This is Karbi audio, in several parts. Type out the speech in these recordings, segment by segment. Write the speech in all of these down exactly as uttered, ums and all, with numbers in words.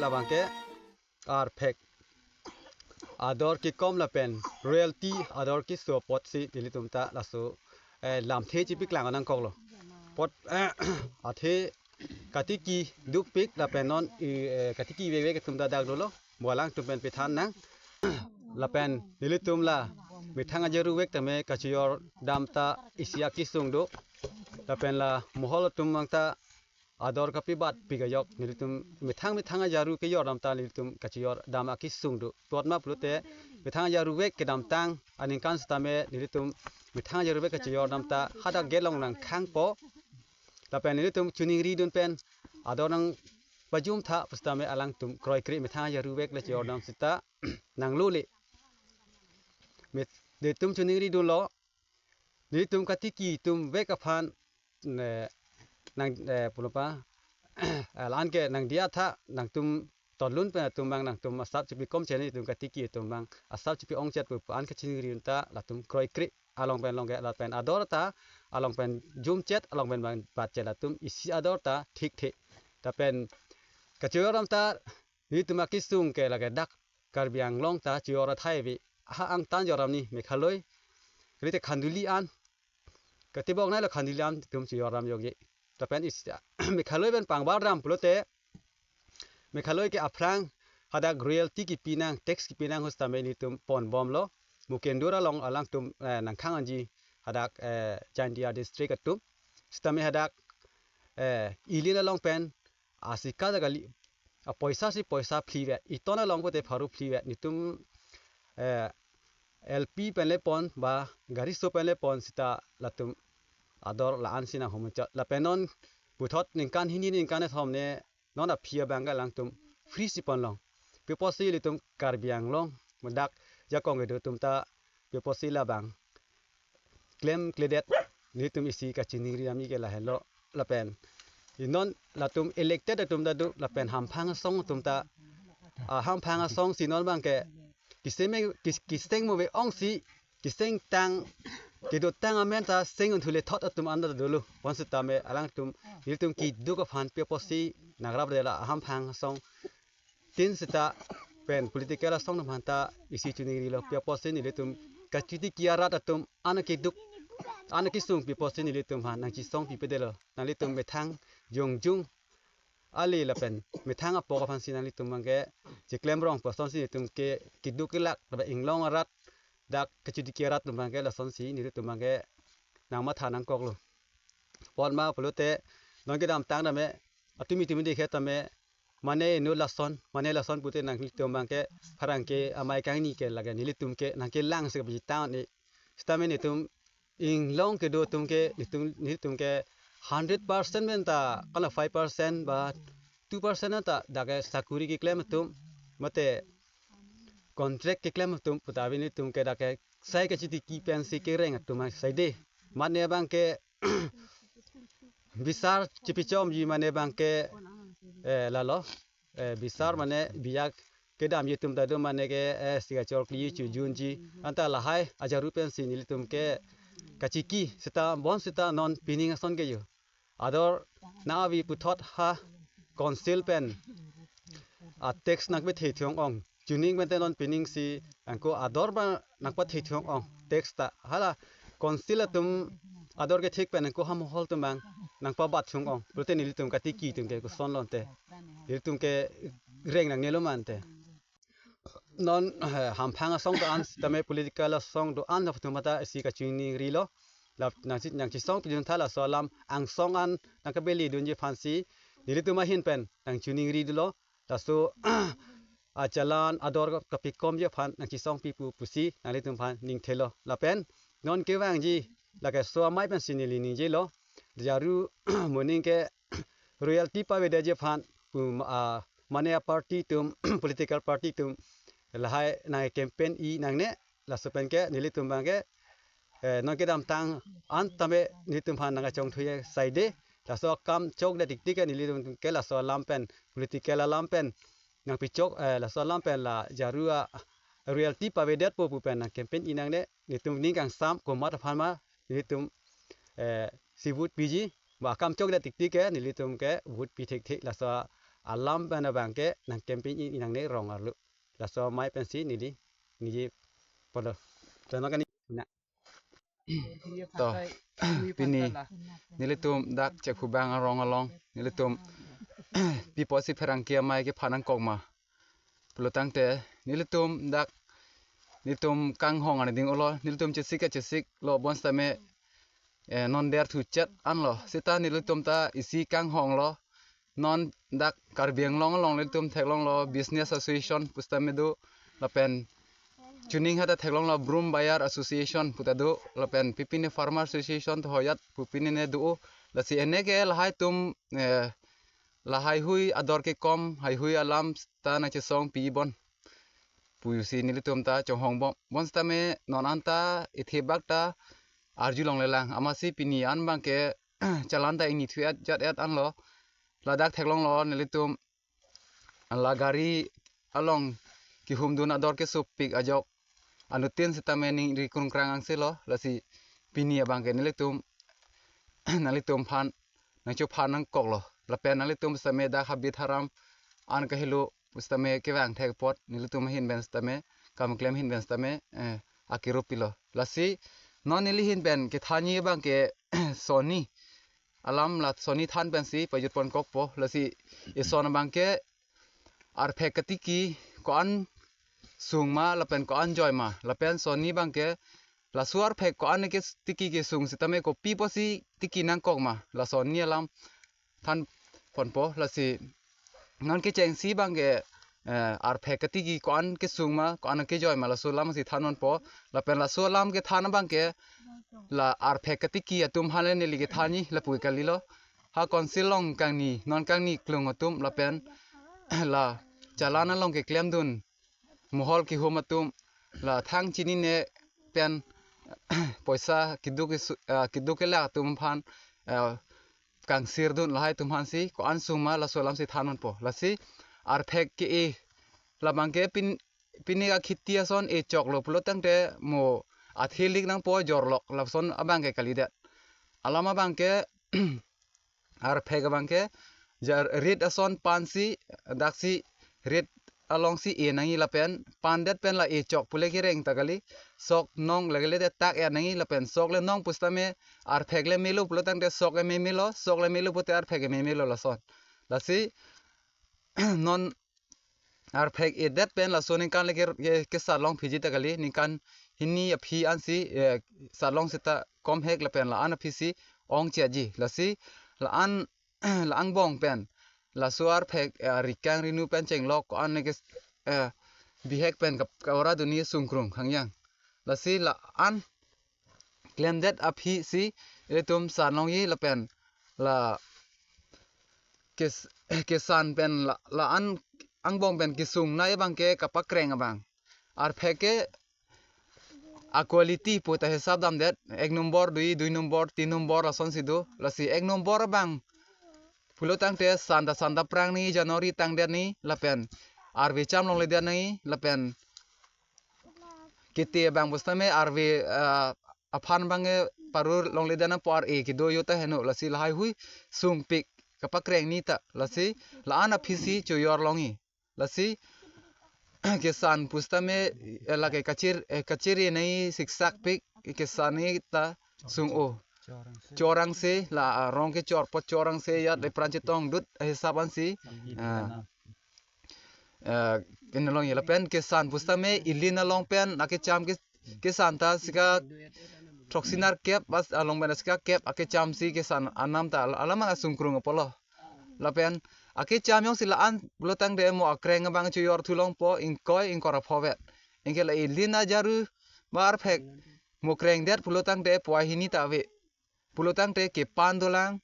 labang ke arphek ador kekom lapen royalty ador keso apotsi nelitum ta laso, eh, lamthe chipiklang nangkoklo. Apot, eh, athe katiki dukpik lapen non i, eh, katiki vekvek atum ta dak dolo. Mo alangtum pen pithan nang. Lapen nelitum la methang ajaru vek tame kachijor dam ta isi akesung do. Lapen la mohol atum abang ta ador kapibatpik ajok nelitum methang methang ajaru kejor dam ta nelitum kachijor dam akesung do. Totma pulote methang ajaru vek kedamtang aningkan setame nelitum methang ajaru vek kachijor dam ta hadak gelong nangkhangpo. Lapen nelitum chiningri dun pen ador nangpajum tha pu setame alangtum kroikre methang ajaru vek le chijor dam seta nanglole. Met, nelitum chiningri dunlo. Nelitum katiki atum vek aphan ne, nang, eh, pulo pa, eh, la-an ke nangdiya tha, nangtum tonlun pen atum abang nangtum asap chipikom cheni atum katiki atum abang asap chipi-ongchet pu an kachiningri dun ta latum kroikre along pen along ke lapen ador ta along pen jumchet along pen abang batchet latum isi ador ta thikthe. Lapen kachijor dam ta nelitum akesung ke lake dak Karbi Anglong ta chijor athai ave. Ha angtan jor dam ni Meghalaya. Rite Khanduli an. Katibok nai lo Khanduli an atum chijor dam jokji. Lapen isi Meghalaya pen pangbar dam pulote Meghalaya ke aphrang hadak royalty kipi nang, tax kipi nang pu setame nelitum ponbomlo. Mo Kendor along alangtum, eh, nangkhang anji hadak, eh, Jaintia district atum. Setame hadak, eh, Ilin along pen asika ta kali, apoisa si poisa phli vet, iton along pote pharo phli vet, nelitum, eh, L P pen le pon ba gari so pen le pon seta latum ador la-an si nanghumchot. Lapen non puthot ningkan hini ningkan kethom ne non aphi abang ke alangtum free si ponlong. Pi apotsi ilitum Karbi Anglong medak jakong kedo atum ta pi apotsi labang klemkledet nelitum isi kachiningri ami ke lahenlo. Lapen inon latum elected atum ta do lapen hamphang asong atum ta, ah, hamphang asong si non abang ke kiseme kis-, kiseng mo ve ong si kiseng tang kedo tang amen ta seng un thule thot atum anda dolo. Pon setame alangtum nelitum keduk aphan pi apotsi nangrap de la hamphang asong tin seta pen political asong atum aphan ta isi chiningrilo. Pi apotsi nelitum kachitiki arat atum an akeduk an akesung pi apotsi nelitum aphan nangchisong pipe delo. Nanglitum methang jongjung ale lapen methang apok aphan si nanglitum abang ke chiklem rong pu ason si nelitum ke keduk kelak lapen inglong arat dak kachitiki arat atum abang ke lason si nelitum abang ke nangmatha nangkoklo. Pon ma pulote non kedamtang tame atumi tumi dikhe tame mane inut lason, mane lason pute nanglitum abang ke pherangke amei kangni ke lake nelitum ke nangkelang se biji tang ni. Setame nelitum inglong kedo atum ke nelitum, nelitum ke hundred percent pen ta kala five percent ba two percent ta dak ke sakuri keklem atum mate contract keklem atum puta ave nelitum ke dak ke sai kachitiki pensi kereng atum sai de. Mane abang ke bisar chipichomji mane abang ke, eh, lalo, eh, bisar mane biya kedamji atum ta do mane ke, eh, signature kli chojunji anta lahai ajaru pensi nelitum ke kachiki seta bon seta non pining ason ke jo. Ador nang ave puthot ha council pen a tax nangpethe thong ong. Chuning pen te non pining si angko ador ba nangpathe thong ong tax ta. Hala council atum ador kethek pen angko ha mohol atum abang nangpabat thong ong. Pulote nelitum katiki atum ke koson lonte. Nelitum ke reng nangnelo mante. Non, eh, hamphang asong do-an tame political asong do-an aphuthum ta isi kachiningrilo. La nangchi, nangchisong pidun tha laso alam angsong an nangkabeli dunji aphan si nelitum ahin pen nangchiningri dolo. Laso achalan ador kapikomji aphan nangchisong pipo pusi nanglitum aphan ningthelo. Lapen non kevangji lake so amei pensi neli ningjelo. Jaru moning ke royalty pavedetji aphan, um, ah, mane a party atum political party atum lahai nang campaign-i nangne laso pen ke nelitum abang ke, eh, non kedamtang an tame nelitum aphan nangkachongthu sai de. Laso akam chokdet tik tik ke nelitum ke laso alam pen political alam pen nangpichok, eh, laso alam pen la jaru a royalty pavedetpo pu pen nang campaign-i nangne nelitum ning kangsam komat aphan ma nelitum, eh, si vote piji ba akam chokdet tik tik ke nelitum ke vote pi thekthe laso alam pen abangke nangkempin i nangne rong arlo. Laso amei pensi neli ningje polo. Tono kani na. To, pini nelitum dak Chephubang arong along nelitum pi apotsi pherangke amei kephan nangkok ma pulo tangte, nelitum dak nelitum kanghong ani ding ulo, nelitum chesik kachesik lo bonsitame, eh, non der thuchet anlo. Seta nelitum ta isi kanghong lo. Non dak Karbi Anglong along nelitum theklonglo Business Association pusitame do, lapen chuning hata theklonglo Broom Buyer Association puta do, lapen pipine Farmer Association to hoyat pupine ne do. Lasi ene ke lahai atum, eh, lahai hui ador kekom, haihui alam ta nangchesong pi bon pusi nelitum ta chonghong bom. Bonsitame non anta ithebak ta arjulongle lang. Amatsi pini an abangke chalan ta ingni thu-et jat-et anlo. Ladak theklonglo nelitum la gari along kehumdun ador kesupik ajok anuttin sitame ningri krungkrang angse lo. Lasi pini abangke nelitum nanglitum aphan nangchophan nangkoklo. Lapen nanglitum sitame dak habit haram an kahelo sitame kevang thek apot nelitum ahin pen sitame kam klem ahin pen sitame, eh, akirup pilo. Lasi non neli ahin pen kethanji abangke sonni alam la sonni than pensi pajut pon kokpo. Lasi eson abangke arphek katiki ko-an sung ma lapen ko-an joi ma, lapen sonni abangke laso arphek ko-an ke tiki kesung sitame kopi apotsi tiki nangkok ma, la sonni alam than ponpo. Lasi non kechengsi abangke, eh, arphek katiki ko-an kesung ma, ko-an kejoi ma, laso alamsi than ponpo. Lapen laso alam kethan abangke la arphek katiki atum aphan le neli kethanji lapu kalilo. Ha council along kangni, non kangni klung atum lapen la chalan along keklemdun mohol kehum atum, la thang chinine pen poisa keduk kesu-, ah, keduk kelak atum aphan, ah, kangsirdun, lahai atum aphansi ko-an sung ma laso alamsi than ponpo. Lasi arphek ke-e labangke pin, pini akhiti ason e choklo pulo tangte mo athelik nangpo jorlok, lason abangke kalidet. Alam abangke arphek abangke ja rit ason pansi daksi rit alongsi e nangji lapen pandet pen la e chok pule kereng ta kali, sok nong lagele det tak e nangji lapen sok le nong pusitame arphek le melo pulo tangte sok le memelo, sok le melo pute arphek le memelo lason. Lasi non arphek edet pen laso ningkan le ke, ke, kesat long phiji ta kali, ningkan hini aphi ansi, eh, sat long seta komhek lapen la-an aphisi ong chiaji. Lasi la-an la angbong pen laso arphek, eh, rikang rinu pen chenglok ko-an ne ke, eh, bihek pen kap-, kawara duni sungkrung hangyang. Lasi la-an klemdet aphisi ilitum san longji lapen la kes-, kesan pen la, la-an angbong pen kesung nai abangke kapakreng abang. Arphek ke a quality pu ta hisap damdet, ek nombor, dui, dui nombor, tin nombor lasonsi do. Lasi ek nombor abang pulo tangte santa santa prang ni January tangdet ni lapen arve cham longledet ni lapen kete abang pusitame arve, ah, aphan abang, eh, parur longledet nangpo, ar-e kedo yo ta heno, lasi lahai hui sungpik kapakreng ni ta, lasi la-an aphisi chojor longji. Lasi kesan pusitame, eh, lake kachir, eh, kachiri nai siksak pik kesan ni ta sung-o. Chorangse la, ah, rong kechor po chorangse ya le pran chetong dut, eh, hisap ansi. Ah. Eh, kene longji lapen kesan pusitame ilin along pen akecham ke, kesan ta sika throksi nerkep, bas along pen sika kep akechamsi kesan anam ta al-, alam asungkrung apotlo. Lapen akecham jongsi la-an pulo tangte mo akreng abang chojor thu longpo ingkoi ingkoi ra pho vet. Anke la ilin ajaru ba arphek mo krengdet pulo tangte puai hini ta ave. Pulo tangte kepan dolang.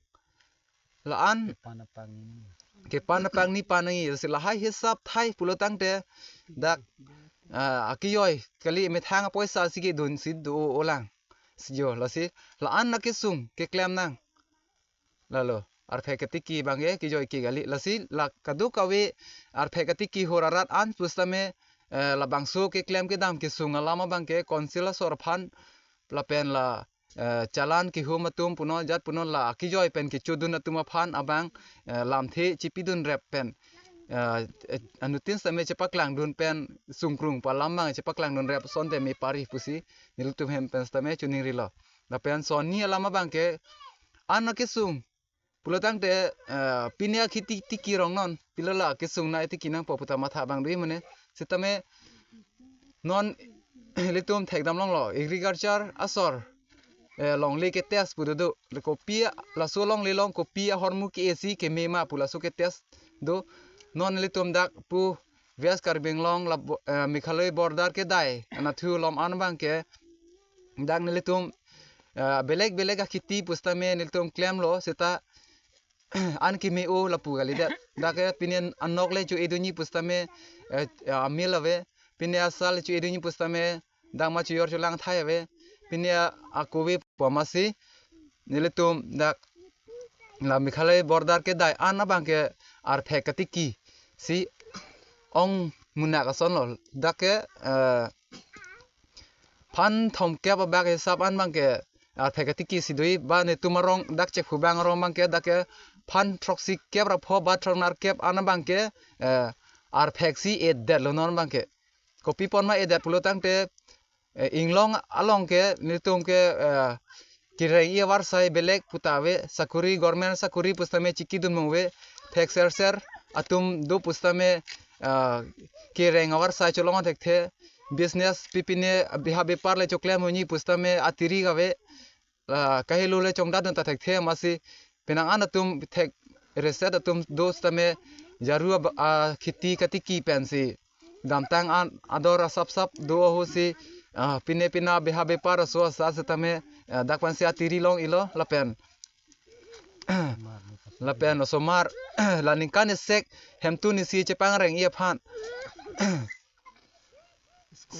La-an kepan apang ni. Kepan apang ni pan nangji, lasi lahai hisap thai pulo tangte dak, ah, akejoi kali methang apoisa si kedunsi do-olang. Si jo, lasi la-an akesung keklem nang. Lalo arphek katiki abangke kejoi ke kali. Lasi la kadokave arphek katiki hor arat an pusitame, eh, labangso keklem kedam kesung alam abangke council asor aphan lapen la eh, challan kehum atum punon, jat punon, la akejoi pen kechodun atum aphan abang, eh, lamthe chipidun rep pen, eh, eh, anuttin sitame chepaklangdun pen sungkrung pu alam abang chepaklangdun rep asonte me pari pusi nelitum hem pen sitame choningrilo. Lapen son hini alam abang ke an akesung pulo tangte, eh, pine akheti tiki rong non, pilo la kesung nai tiki nangpo puta matha abang do-i mane. Sitame non ilitum thekdam longlo, agriculture asor, eh, longle ke test pu do do. Le kopi a-, laso longle along kopi ahormu ke-e si keme ma pu laso ke test do. Non ilitum dak pu West Karbi Anglong la bo-, eh, Meghalaya border kedai anatthu along an abang ke dak nelitum, eh, belek belek akheti pusitame nelitum klemlo seta an keme-o lapu kalidet. Dak ke pine anok le cho-edunji pusitame, eh, eh, amil ave. Pine asal cho-edunji pusitame dak ma choyor cholang thai ave. Pine a-, akove pu amatsi nelitum dak la Meghalaya border kedai an abang ke arphek katiki si ong munak asonlo. Dak ke, eh, phan thomkep abak hisap an abang ke arphek katiki si do-i, ba netum arong dak chekhu abang arong abang ke dak ke phan throksi kep ra pho ba throksi nerkep an abang ke, eh, arphek si edet lo non abang ke. Kopi pon ma edet pulo tangte, eh, inglong along ke nelitum ke, eh, kereng-i avarsai belek puta ave, sakuri, government sakuri pusitame chikidun mong ave, thek ser ser atum do pusitame, eh, kereng avarsai cholong thekthe, business pi pine biha bepar le choklem unji pusitame atiri kave, la kahelo le chongdat dun ta thekthe amatsi penang an atum thek reset atum do sitame jaru ab-, akheti katiki pensi damtang an ador asap sap do ahut si, ah, pine pina biha bepar aso asa sitame, ah, dak pensi atiri long-ilo lapen lapen osomar la ningkan isek hemtun isi chepangreng-i aphan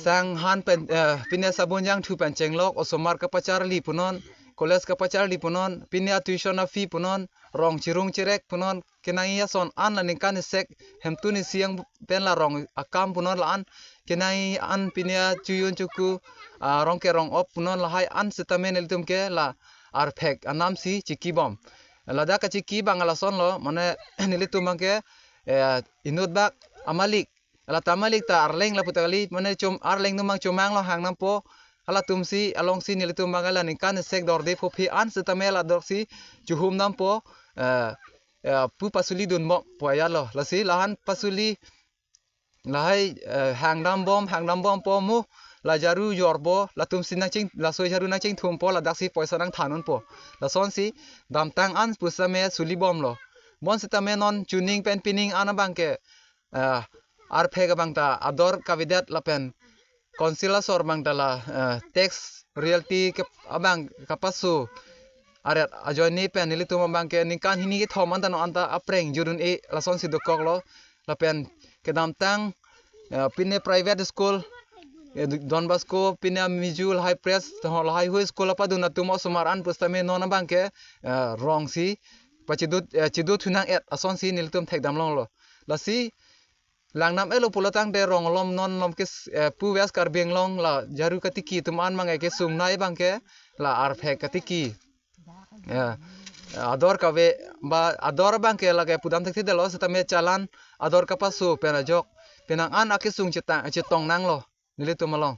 sang han pen, eh, pine sabun jangthu pen chenglok, osomar kapacharli punon, college kapacharli punon, pine a-tuition a-fee punon, rong chirung chirek punon, kenangji ason an la ningkan isek hemtun isi ang pen la rong akam punon la an, kenangji an pine a-chojun choku, ah, rong ke rong op punon lahai an sitame nelitum ke la arphek anam si chikibom. Ladak kachiki abang alasonlo, mane nelitum abang ke, eh, inut bak amalik. Ala ta malik ta arleng lapu ta kali, mane chom arleng numang chomang lo hang nampo. Halatum si along si nelitum abang la ningkan isek dorde phophe an sitame la dor si chuhum nampo, eh, eh, pu pasuli dunbom pu ajatlo. Lasi la han pasuli lahai, eh, hang dambom, hang dambompo mo, la jaru jorbo, latum si nangching, laso jaru nangchingthumpo, ladak si poisa nangthan unpo. Lason si damtang an pusitame sulibomlo. Bonsitame non chuning pen pining an abang ke, eh, arphek abang ta ador kavedet lapen council asor abang ta la, eh, tax royalty ke abang kapaso aret ajoine pen nelitum abang ke ningkan hini kethom anta non anta apreng judun-e lason si dokoklo. Lapen kedamtang, eh, pine private school, eh, Don Bosco, pine Mijul High Press, to lahai hui school apadun atum osomar an pusitame non abang ke, eh, rong si pachidut, eh, chidut hunang-et ason si nelitum thekdam longlo. Lasi langnam-etlo pulo tangte rong alom non alom ke, eh, pu West Karbi Anglong la jaru katiki atum an abang ke kesung nai abang ke la arphek katiki. Ya. Ador kave ba ador abang ke lake pudam thekthedetlo sitame challan ador kapaso pen ajok penang an akesung chetang chetong nanglo nelitum along.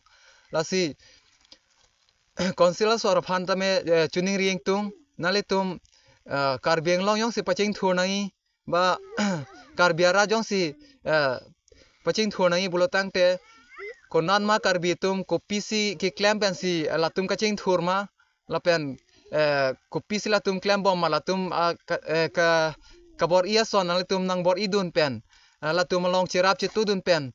Lasi council asor aphan tame, eh, choningri ingtung nanglitum, eh, Karbi Anglong jongsi pachingthur nangji ba Karbi arat jongsi, eh, pachingthur nangji pulo tangte konat ma Karbi atum kopisi keklem pensi, eh, latum kachingthur ma lapen, eh, kopisi latum klembom ma latum, ah, ka, eh, ka, kabor-i ason nanglitum nangbor-i dun pen, ah, latum along cherap chetudun pen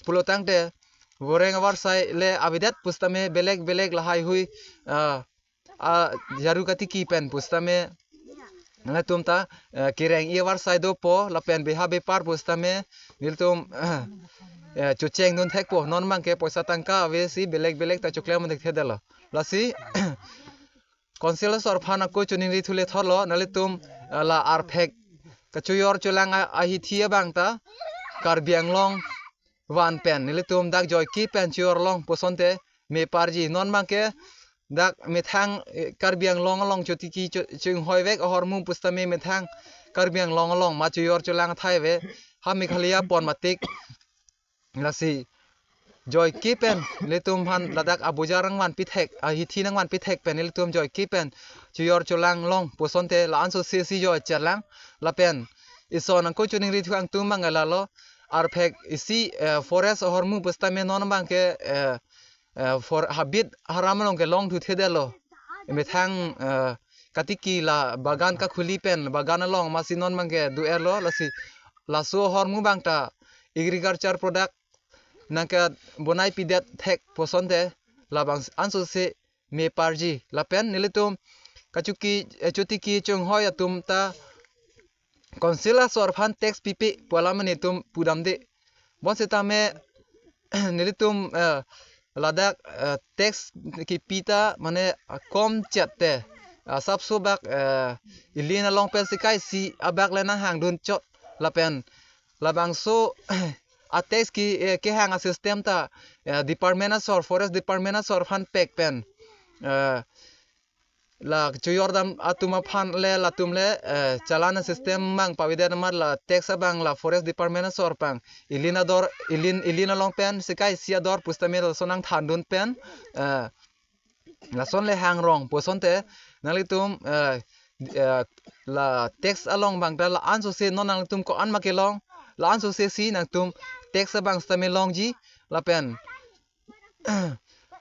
pulo tangte goreng avarsai le avedet pusitame belek belek lahai hui, ah, ah, jaru katiki pen pusitame latum ta, eh, kereng-i avarsai dopo lapen biha bepar pusitame nelitum, eh, chochengdun thekpo non abang ke poisa tangka ave si belek belek ta choklem thekthedetlo. Lasi council asor aphan ako choningri thule thorlo nanglitum, eh, la arphek kachoyor cholang a-, ahithi abang ta Karbi Anglong van pen nelitum dak joike pen choyor long pusonte me parji non abang ke dak methang, eh, Karbi Anglong along chotiki cho-, chonghoi vek ahormu pusitame methang Karbi Anglong along ma chojor cholang athai ave, ha Meghalaya pon matik. Lasi joike pen nelitum aphan ladak abojar nangvanpi thek, ahithi nangvanpi thek pen nelitum joike pen chojor cholang long pu asonte la-an sose si joi chetlang. Lapen ison nangkok choningri thu angtum abang lalo, arphek isi, eh, forest ahormu pusitame non abangke, eh, eh, for habit haram along kelong thuthedetlo. Methang, eh, katiki la bagan kakhuli pen bagan along amatsi non abangke do-erlo, lasi laso ahormu abang ta agriculture product nangkebonaipidet thek pu asonte labang ansose meparji. Lapen nelitum kachuki, eh, chotiki chonghoi atum ta council asor aphan tax pipe pu alam nelitum pudamde. Bonsitame nelitum, eh, ladak, eh, tax kipi ta mane, ah, kom chet te, ah, asapso bak, eh, ilin along pen sekai isi abak le nanghangdun chot. Lapen labangso a-tax ke, eh, kehang a-system ta, eh, department asor, forest department asor aphan pek pen, eh, la chojordam atum aphan le, latum le, eh, challan system abang pavedet amat la tax abang la forest department asor pang ilin ador, ilin, ilin along pen sekai isi ador pusitame lason nangthandun pen, eh, lason le hangrong pu asonte nanglitum, eh, eh, la tax along abang ta la-an sose non nanglitum ko-an ma kelong, la-an sose si nangtum tax abang sitame longji. Lapen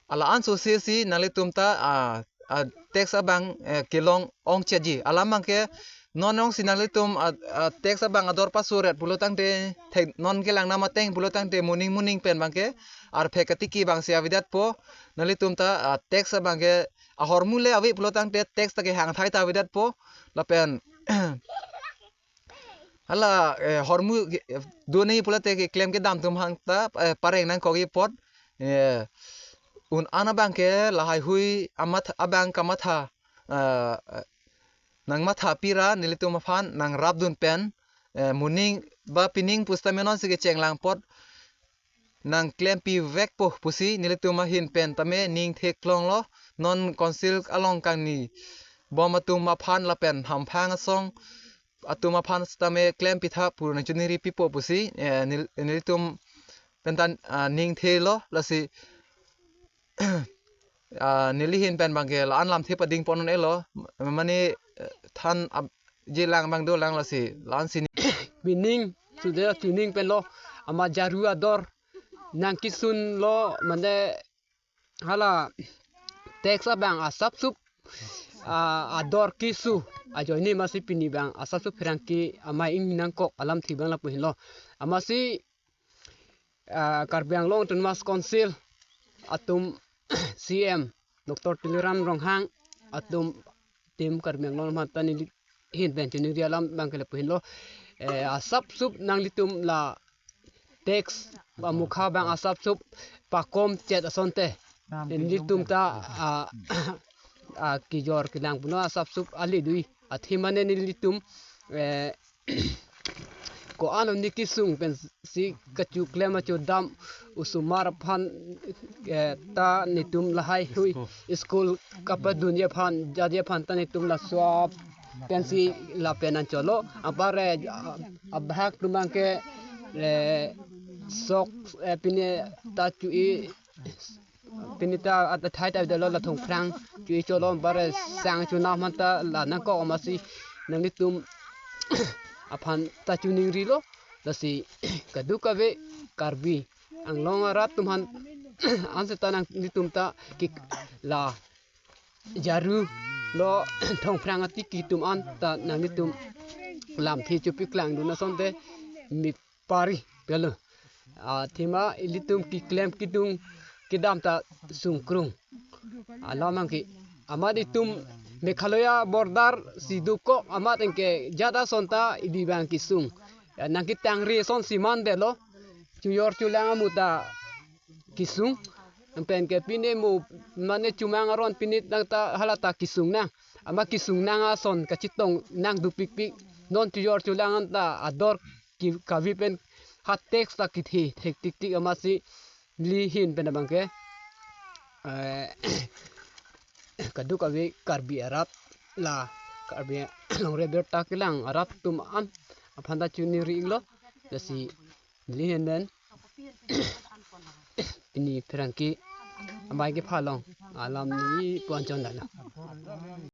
ala-an sose si nanglitum ta, ah, ah, tax abang, eh, kelong ongchetji. Alam abangke non ongsi nanglitum, ah, ah, tax abang ador pasoret pulo tangte, thek non kelang nam ateng pulo tangte moning moning pen abangke arphek katiki abangsi avedetpo. Nanglitum ta, ah, tax abangke ahormu le ave pulo tangte tax ta kehang athai ta avedetpo. Lapen hala, eh, hormu ke, eh, do nangji pulote keklem kedam atum aphan ta, eh, pareng nangkokji apot, eh, un-an abangke lahaihui amat abang kamatha, eh, nangmatha pira nelitum aphan nangrapdun pen, eh, moning ba pining pusitame nonsi kechenglang apot nangklempi vekpo pusi nelitum ahin pen tame ning theklonglo. Non council along kangnibom atum aphan lapen hamphang asong atum aphan sitame klempitha pu nangchoningri pipo pusi, eh, nel-, nelitum pen ta, ah, ning thelo. Lasi, ah, neli ahin pen abangke la-an lamthe pading pon un-elo. Mane, eh, than ab-, jilang abang dolang lasi la-an si pining sude tuning penlo, amat jaru ador nangkisunlo, mane hala tax abang asapsup, ah, ador keso ajoine amatsi pini abang asapsup pherangke amei ing nangkok alamthe abang lapu henlo. Amatsi, ah, Karbi Anglong Autonomous Council atum, C M Doctor Tuliram Ronghang atum, Team Karbi Anglong aphan ta neli ahin pen choningri alam abangke lapu henlo. Eh, asapsup nanglitum la tax amukha abang asapsup pakom chet asonte, nelitum ta, ah, ah, kejor kelang punon asapsup ale dui. Athema ne nelitum, eh, ko-an ne kesung pensi kachoklem achodam osomar aphan, eh, ta netum lahaihui school kapadunji aphan, jaji aphan ta netum laso pensi lapen anchotlo. Anpar, eh, a-, abahak atum abangke, eh, sok, eh, pine ta chu-i, pine ta at-, athai ta dolo, la thongphrang chu-i cholo, anpar, eh, sang chonam aphan ta la nangkok amatsi nanglitum aphan ta choningrilo. Lasi kadokave Karbi Anglong arat atum aphan anseta nanglitum ta ke la jaru lo thongphrang atiki atum anta nanglitum lamthe chopiklangdun asonte mepari pelo. Athema ilitum keklem kedung kedam ta sungkrung. Alam abangke amat itum Meghalaya border si dokok amat anke jat ason ta ili abang kesung. Ya, nangketangri ason si mandetlo. Chojor cholang amu ta kesung. Anpen ke pine mo mane chomang aron pine tang ta hala ta kesung nang. Amat kesung nang ason kachetong nang dopikpik. Non chojor cholang anta ador ke kave pen ha tax ta kethe thek tiktik amatsi neli ahin pen abangke, eh, kadokave Karbi arat, la Karbi Longri Aberta kelang arat atum an aphan ta choningri-iklo. Lasi neli ahin pen pini pherangke amei kepha along alam neli pu-an chondamlo.